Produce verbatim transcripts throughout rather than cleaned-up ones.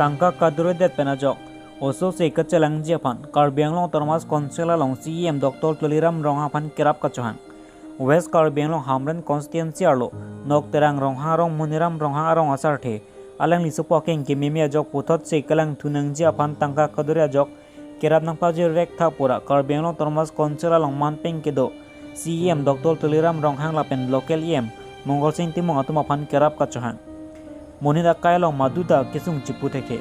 Tangka kaduredet pen ajok oso se kachelangji aphan Karbi Anglong Autonomous Council along C E M Doctor Tuliram Ronghang aphan kerap kachohang. West Karbi Anglong Hamren constituency arlo Nokterang Ronghang arong Moniram Ronghang arong asarthe alangli sopo akeng kememe ajok puthot se kelangthu nangji aphan tangka kadure ajok kerap nangpajir rek tha pura Karbi Anglong Autonomous Council along manpeng kedo C E M Doctor Tuliram Ronghang lapen local E M Mongol Sing Timung atum aphan kerap kachohang. Monit akai along maduta kesung chipu thekthe.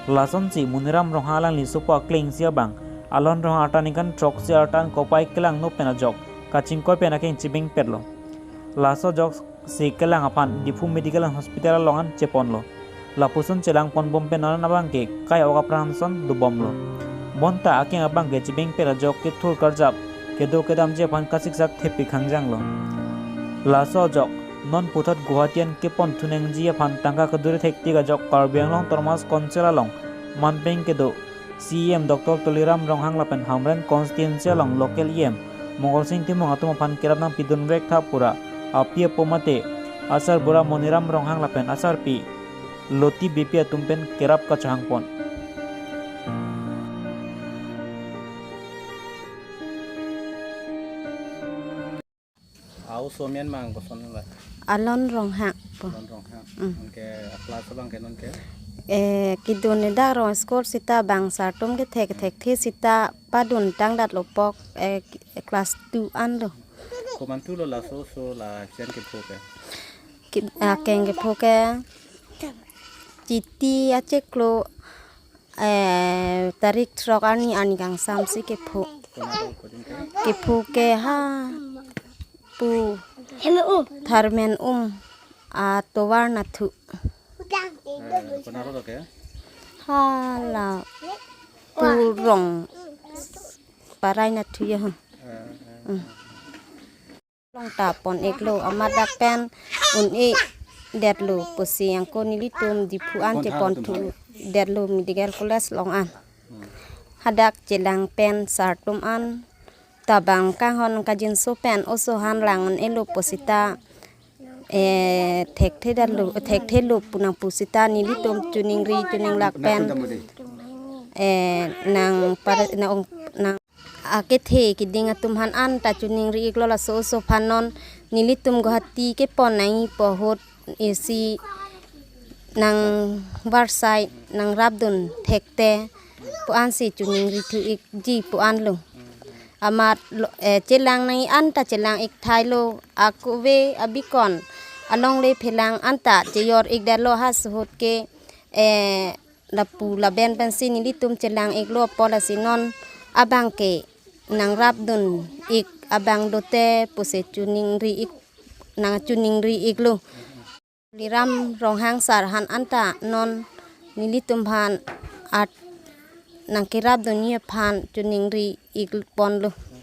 Lasonsi Moniram Ronghang alangli sopo akleng si abang Alon Ronghang arta ningkan throksi arta an kopai kelangno pen ajok kachingkoi pen akeng chibeng petlo. Laso ajok se kelang aphan Diphu Medical and Hospital along an cheponlo. Lapuson chelangpon bom pen non abangke kai-ok apran ason dobomlo. Bonta akeng abangke chibeng pet ajok kethur karjap kedo kedamji aphan kasiksak thepik hangjanglo. Laso ajok non puthot Guwahati an keponthu nangji aphan tangka kadure thektik ajok Karbi Anglong Autonomous Council along manpeng kedo C E M Doctor Tuliram Ronghang lapen Hamren constituency along local E M Mongol Sing Timung atum aphan kerap nangpidun rek tha pura api apo mate asarbura Moniram Ronghang lapen asarpi Loti Beypi atum pen kerap kachohangpon. Au somian mang koson la. Alon Ronghang po. Alon Ronghang. Mm. Nonke class abangke nonke? Eh, kedun dak rong school seta bang sartum kethek thekthe seta padun tangdatlo pok, eh, class two anlo. Komantulo laso oso la chen kepho ke? Ki-, akeng kepho ke Chiti achiklo, eh, tarik throk arni arni kangsam si kepho. Kepho ke ha pu Tharmen Um atovar nathu. Eh, konat lo ke? Hala pu Rong Parai nathu ya. Eh, eh. Mm. Long ta pon-iklo amat dak pen un-edetlo pusi angko nelitum Diphu an cheponthu detlo medical college along an. Hadak chelang pen sartum an tabang kanghon kajinso pen oso han lang un-elo pusita, eh, thekthedetlo, thekthelo pu nang pusita nelitum choningri choninglak pen, eh, nang para-, nang, nang akethe keding atum han anta choningri-iklo laso oso aphan non nelitum Guwahati kepon nangji pu ahut isi nang varsai nang rapdun thekte pu ansi choningri thu-ikji pu anlo. Amat lo, eh, chelang nangji anta chelang-ik thailo, ako ave abikon alongle phelang anta cheyor-ikdetlo ha suhut ke, eh, lapu laben pensi nelitum chelang-iklo apot lasi non abangke nang rapdun-ik abang dote pusi choningri-ik, nang choningri-iklo. Tuliram Ronghang sar han anta non nelitum aphan at nang kerapdunji aphan choningri-ikponlo.